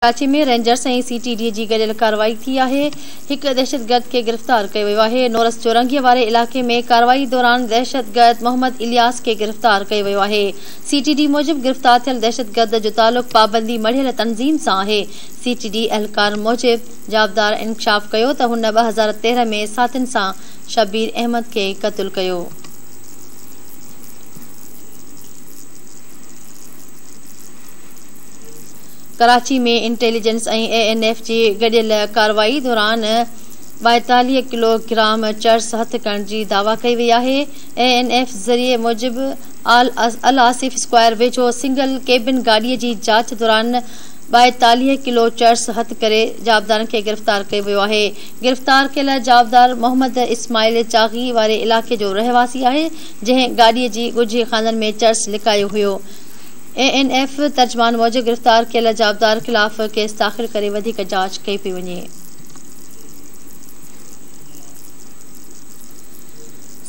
Karachi ۾ rangers ۽ C T D جي گڏيل ڪارروائي ٿي آهي، هڪ دهشتگرد کي گرفتار ڪيو ويو آهي، نورس چورنگي واري علائقي ۾ ڪارروائي دوران دهشتگرد محمد الياس کي گرفتار ڪيو ويو آهي، سي ٽي ڊي موجب گرفتار ٿيل دهشتگرد جو تعلق پابندي مڙهيل تنظيم سان آهي، سي ٽي ڊي اهلڪارن موجب جوابدار انڪشاف ڪيو ته هن 2013 ۾ ساٿين سان شبير احمد کي قتل ڪيو. Karachi ۾ intelligence ۽ A N F جي گڏيل ڪارروائي دوران 42 ڪلو گرام چرس هٿ ڪرڻ جي دعويٰ ڪئي وئي آهي. اي اين ايف ذريعي موجب الآصف اسڪوائر ويجهو سنگل ڪيبن گاڏي جي جاچ دوران 42 ڪلو چرس هٿ ڪري جوابدارن کي گرفتار ڪيو ويو آهي. گرفتار ڪيل جوابدار محمد اسماعيل چاغي واري علائقي جو رهواسي آهي، جنهن گاڏي جي ڳجهي خانن ۾ چرس لڪايو هيو. اي اين ايف ترجمان موجب گرفتار ڪيل جوابدار خلاف ڪيس داخل ڪري وڌيڪ جاچ ڪئي پئي وڃي.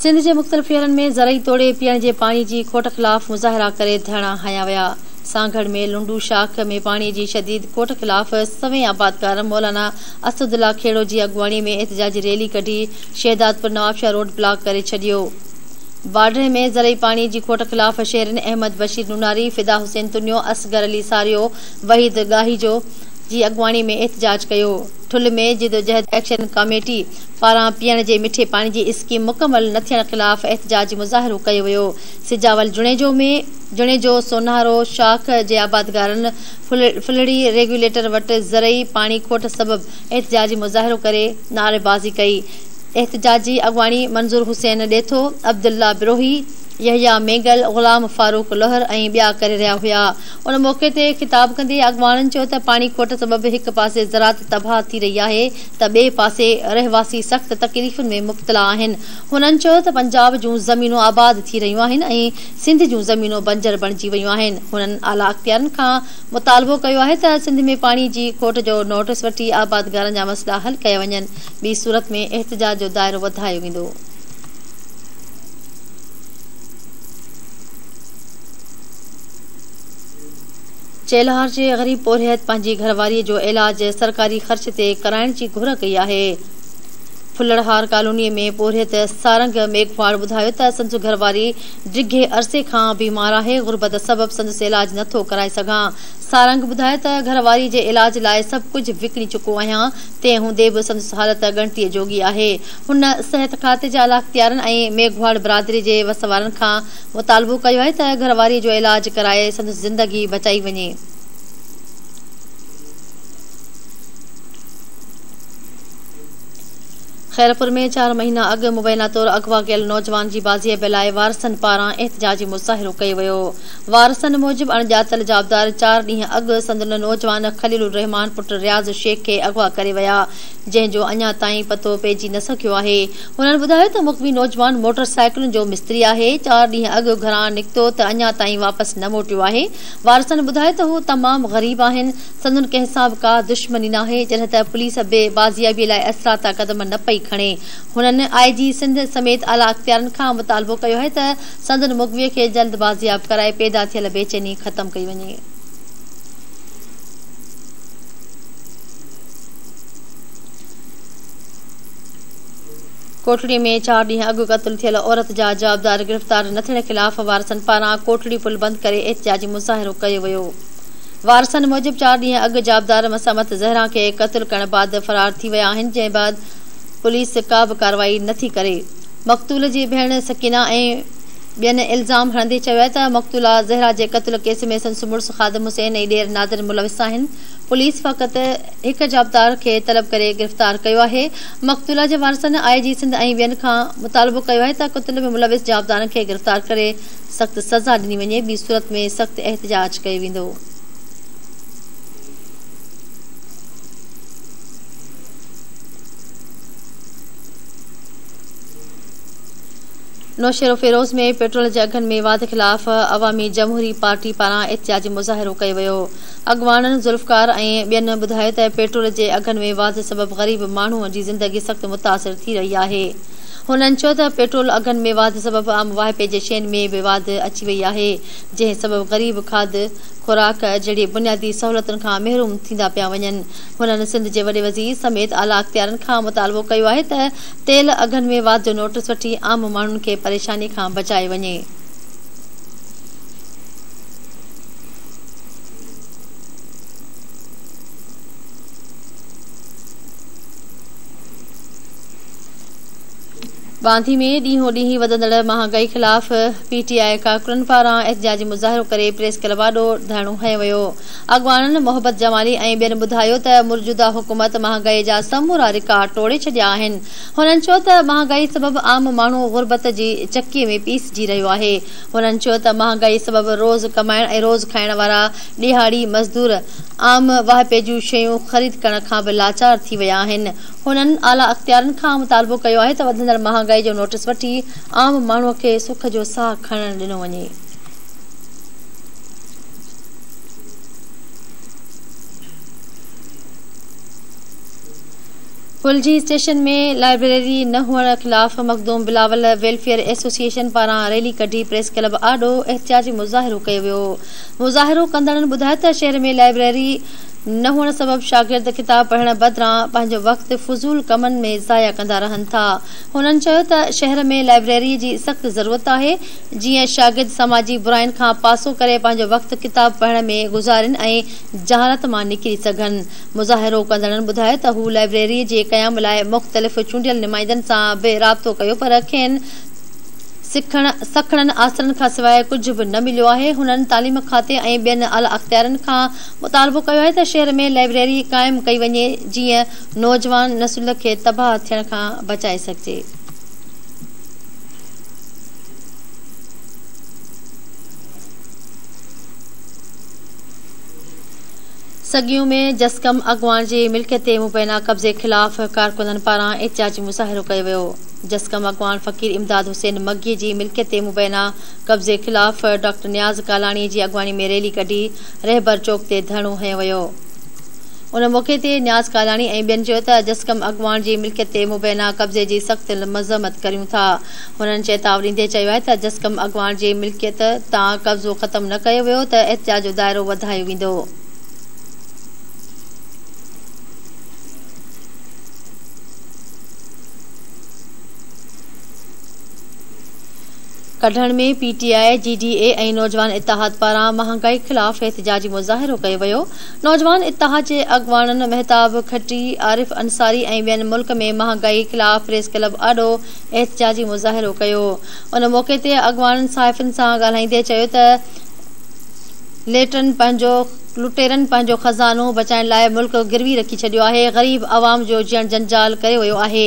سنڌ جي مختلف شهرن ۾ زرعي توڙي پيئڻ جي پاڻي جي کوٽ خلاف مظاهرا ڪري ڌرڻا هنيا ويا. سانگهڙ ۾ لنڊو شاخ ۾ پاڻي جي شديد کوٽ خلاف سوين آبادگارن مولانا اسدالله کهڙو جي اڳواڻي ۾ احتجاجي ريلي ڪڍي شهدادپور نوابشاهه روڊ بلاڪ ڪري ڇڏيو. باڊهه ۾ زرعي پاڻي جي کوٽ خلاف شهرين احمد بشير نوناري، فدا حسين تنيو، اصغر علي ساريو، وحيد ڳاهيجو جي اڳواڻي ۾ احتجاج ڪيو. ٺل ۾ جدوجهد ايڪشن ڪاميٽي پاران پيئڻ جي مٺي پاڻي جي اسڪيم مڪمل نه ٿيڻ خلاف احتجاجي مظاهرو ڪيو ويو. سجاول جوڻيجو ۾ جوڻيجو سونهارو شاخ جي آبادگارن ڦلهڙي ريگيوليٽر وٽ زرعي پاڻي کوٽ سبب احتجاجي مظاهرو ڪري نعريبازي ڪئي. احتجاجي اڳواڻي منظور حسين ڏيٿو، عبدالله بروهي، يحيٰ مينگل، غلام فاروق لوهر ۽ ٻيا ڪري رهيا هيا. ان موقعي تي خطاب ڪندي اڳواڻن چيو ته پاڻي کوٽ سبب هڪ پاسي زراعت تباهه ٿي رهي آهي ته ٻئي پاسي رهواسي سخت تڪليفن ۾ مبتلا آهن. هنن چيو ته پنجاب جون زمينون آباد ٿي رهيون آهن ۽ سنڌ جون زمينون بنجر بڻجي ويون آهن. هنن اعليٰ اختيارين کان مطالبو ڪيو آهي ته سنڌ ۾ پاڻي جي کوٽ جو نوٽيس وٺي آبادگارن جا مسئلا حل ڪيا وڃن. ٻي صورت ۾ احتجاج جو دائرو وڌايو ويندو. چيلهار جي غريب پورهيت پنهنجي گهرواريء جو علاج سرڪاري خرچ تي ڪرائڻ جي گهر ڪئي آهي. ڦلڙهار ڪالونيء ۾ پورهيت سارنگ ميگهواڙ ٻڌايو ته سندس گهرواري ڊگهي عرصي کان بيمار آهي، غربت سبب سندس علاج نٿو ڪرائي سگهان. سارنگ ٻڌايو ته گهرواري جي علاج لاء سڀ ڪجهه وڪڻي چڪو آهيان، تنهن هوندي به سندس حالت ڳڻتيء جوڳي آهي. هن صحت کاتي جي اعليٰ اختيارين ۽ ميگهواڙ برادري جي وس وارن کان مطالبو ڪيو آهي ته گهرواريء جو علاج ڪرائي سندس زندگي بچائي وڃي. خيرپور ۾ چار مهينا اڳ مبينا طور اغوا ڪيل نوجوان جي بازيابي لاء وارثن پاران احتجاجي مظاهرو ڪيو ويو. وارثن موجب اڻڄاتل جوابدار چار ڏينهن اڳ سندن نوجوان خليل الرحمان پٽ رياض شيخ کي اغوا ڪري ويا، جنهن جو اڃا تائين پتو پئجي نه سگهيو آهي. هنن ٻڌايو ته مغوي نوجوان موٽر سائيڪلن جو مستري آهي، چار ڏينهن اڳ گهران نڪتو ته اڃا تائين واپس نه موٽيو آهي. وارثن ٻڌايو ته هو تمام غريب آهن، سندن ڪنهن سان به ڪا دشمني ناهي، جڏهن ته پوليس به بازيابي لاء اثرائتا قدم نه پئي کڻي. هنن آء جي سنڌ سميت اعليٰ اختيارين کان مطالبو ڪيو آهي ته سندن مغوي کي جلد بازياب ڪرائي پيدا ٿيل بيچيني ختم ڪئي وڃي. ڪوٽڙي ۾ چار ڏينهن اڳ قتل ٿيل عورت جا جوابدار گرفتار نه ٿيڻ خلاف وارثن پاران ڪوٽڙي پل بند ڪري احتجاجي مظاهرو ڪيو ويو. وارثن موجب چار ڏينهن اڳ جوابدار مسمات زهرا کي قتل ڪرڻ بعد فرار ٿي ويا آهن جنهن بعد پوليس ڪا به ڪارروائي نه ٿي ڪري. مقتول جي ڀيڻ سڪينه ۽ ٻين الزام هڻندي چيو آهي ته مقتوله زهرا جي قتل ڪيس ۾ سندس مڙس خادم حسين ۽ ڏير نادر ملوث آهن، پوليس فقط هڪ جوابدار کي طلب ڪري گرفتار ڪيو آهي. مقتوله جي وارثن آء جي سنڌ ۽ ٻين کان مطالبو ڪيو آهي ته قتل ۾ ملوث جوابدارن کي گرفتار ڪري سخت سزا ڏني وڃي ٻي صورت ۾ سخت احتجاج ڪيو ويندو. نوشهروفيروز ۾ پيٽرول جي اگهن ۾ واڌ خلاف عوامي جمهوري پارٽي پاران احتجاجي مظاهرو ڪيو ويو. اڳواڻن ذوالفقار ۽ ٻين ٻڌايو ته پيٽرول جي اگهن ۾ واڌ سبب غريب ماڻهو جي زندگي سخت متاثر ٿي رهي آهي. هنن چيو ته پيٽرول اگهن ۾ واڌ سبب عام واهپي جي شين ۾ به واڌ اچي وئي آهي، جنهن سبب غريب کاڌ خوراڪ جهڙي بنيادي سهولتن کان محروم ٿيندا پيا وڃن. هنن سنڌ جي وڏي وزير سميت اعليٰ اختيارين کان مطالبو ڪيو آهي ته تيل اگهن ۾ واڌ جو نوٽيس وٺي عام ماڻهن کي پريشاني کان بچايو وڃي. ٻانڌي ۾ ڏينهون ڏينهن وڌندڙ مهانگائي خلاف پي ٽي آء ڪارڪنن پاران احتجاجي مظاهرو ڪري پريس ڪلب آڏو ڌرڻو هنيو ويو. اڳواڻن محبت جمالي ۽ ٻين ٻڌايو ته موجوده حڪومت مهانگائي جا سمورا رڪارڊ ٽوڙي ڇڏيا آهن. هنن چيو ته مهانگائي سبب عام ماڻهو غربت جي چڪي ۾ پيسجي رهيو آهي. هنن چيو ته مهانگائي سبب روز ڪمائڻ ۽ روز کائڻ وارا ڏهاڙي مزدور عام واهپي جون شيون خريد ڪرڻ کان به لاچار ٿي ويا آهن. هنن اعليٰ اختيارين کان مطالبو ڪيو آهي ته وڌندڙ مهانگائي جو نوٽيس وٺي عام ماڻهو کي سک جو ساهه کڻڻ ڏنو وڃي. ڦلجي اسٽيشن ۾ لائبريري نه هئڻ خلاف مخدوم بلاول ويلفيئر ايسوسيئيشن پاران ريلي ڪڍي پريس ڪلب آڏو احتجاجي مظاهرو ڪيو ويو. مظاهرو ڪندڙن ٻڌايو ته شهر ۾ لائبريري نه هئڻ سبب شاگرد ڪتاب پڙهڻ بدران پنهنجو وقت فضول ڪمن ۾ ضايع ڪندا رهن ٿا. هنن چيو ته شهر ۾ لائبريري جي سخت ضرورت آهي جيئن شاگرد سماجي براين کان پاسو ڪري پنهنجو وقت ڪتاب پڙهڻ ۾ گذارين ۽ جهالت مان نڪري سگهن. مظاهرو ڪندڙن ٻڌايو ته هو لائبريري جي قيام لاء مختلف چونڊيل نمائندن سان به رابطو ڪيو پر کين سکڻن آسرن کانسواء ڪجهه به نه مليو آهي. هنن تعليم کاتي ۽ ٻين اعليٰ اختيارين کان مطالبو ڪيو آهي ته شهر ۾ لائبريري قائم ڪئي وڃي جيئن نوجوان نسل کي تباهه ٿيڻ کان بچائي سگهجي. سڳيون ۾ جسقم اڳواڻ جي ملڪيت تي مبينا قبضي خلاف ڪارڪنن پاران احتجاجي مظاهرو ڪيو ويو. جسقم اڳواڻ فقير امداد حسين مگي جي ملڪيت تي مبينا قبضي خلاف ڊاڪٽر نياز ڪالاڻي جي اڳواڻي ۾ ريلي ڪڍي رهبر چوڪ تي ڌرڻو هنيو ويو. ان موقعي تي نياز ڪالاڻي ۽ ٻين چيو ته جسقم اڳواڻ جي ملڪيت تي مبينا قبضي جي سخت مذمت ڪريون ٿا. هنن چيتاء ڏيندي چيو آهي ته جسقم اڳواڻ جي ملڪيت تان قبضو ختم نه ڪيو ويو ته احتجاج جو دائرو وڌايو ويندو. ڪڍڻ ۾ P T I, G D A ۽ نوجوان اتحاد پاران مهانگائي خلاف احتجاجي مظاهرو ڪيو ويو. نوجوان اتحاد جي اڳواڻن مهتاب کٽي، عارف انصاري ۽ ٻين ملڪ ۾ مهانگائي خلاف پريس ڪلب آڏو احتجاجي مظاهرو ڪيو. ان موقعي تي اڳواڻن صحافين سان ڳالهائيندي چيو ته ليٽرن پنهنجو لٽيرن پنهنجو خزانو بچائڻ لاء ملڪ گروي رکي ڇڏيو آهي، غريب عوام جو جيئڻ جنجال ڪري ويو آهي.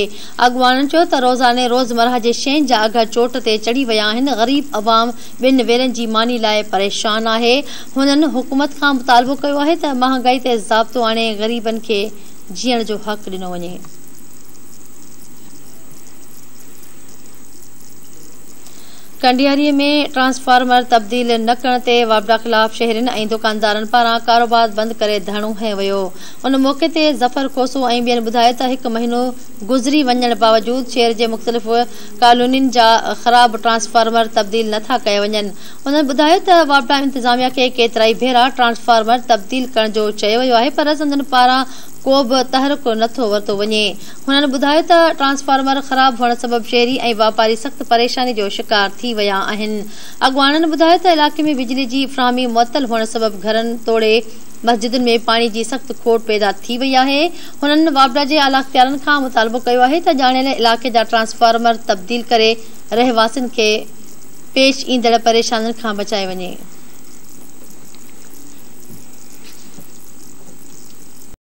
اڳواڻن چيو ته روزاني روزمرهه جي شين جا اگهه چوٽ تي چڙهي ويا آهن، غريب عوام ٻن ويلن جي ماني لاء پريشان آهي. هنن حڪومت کان مطالبو ڪيو آهي ته مهانگائي تي ضابطو آڻي غريبن کي جيئڻ جو حق ڏنو وڃي. ڪنڊياري ۾ ٽرانسفارمر تبديل نه ڪرڻ تي واپڊا خلاف شهرين ۽ دڪاندارن پاران ڪاروبار بند ڪري ڌرڻو هنيو ويو. ان موقعي تي ظفر کوسو ۽ ٻين ٻڌايو ته هڪ مهينو گذري وڃڻ باوجود شهر جي مختلف ڪالونين جا خراب ٽرانسفارمر تبديل نه ٿا ڪيا وڃن. هنن ٻڌايو ته واپڊا انتظاميا کي ڪيترائي ڀيرا ٽرانسفارمر تبديل ڪرڻ جو چيو ويو آهي پر سندن پاران ڪو به تحرڪ نه ٿو ورتو وڃي. هنن ٻڌايو ته ٽرانسفارمر خراب هئڻ سبب شهري ۽ واپاري سخت پريشاني جو شڪار ٿي ويا آهن. اڳواڻن ٻڌايو ته علائقي ۾ بجلي جي فراهمي معطل هئڻ سبب گهرن توڙي مسجدن ۾ پاڻي جي سخت کوٽ پيدا ٿي وئي آهي. هنن واپڊا جي اعليٰ اختيارن کان مطالبو ڪيو آهي ته ڄاڻايل علائقي جا ٽرانسفارمر تبديل ڪري رهواسين کي پيش ايندڙ پريشانين کان بچايو وڃي.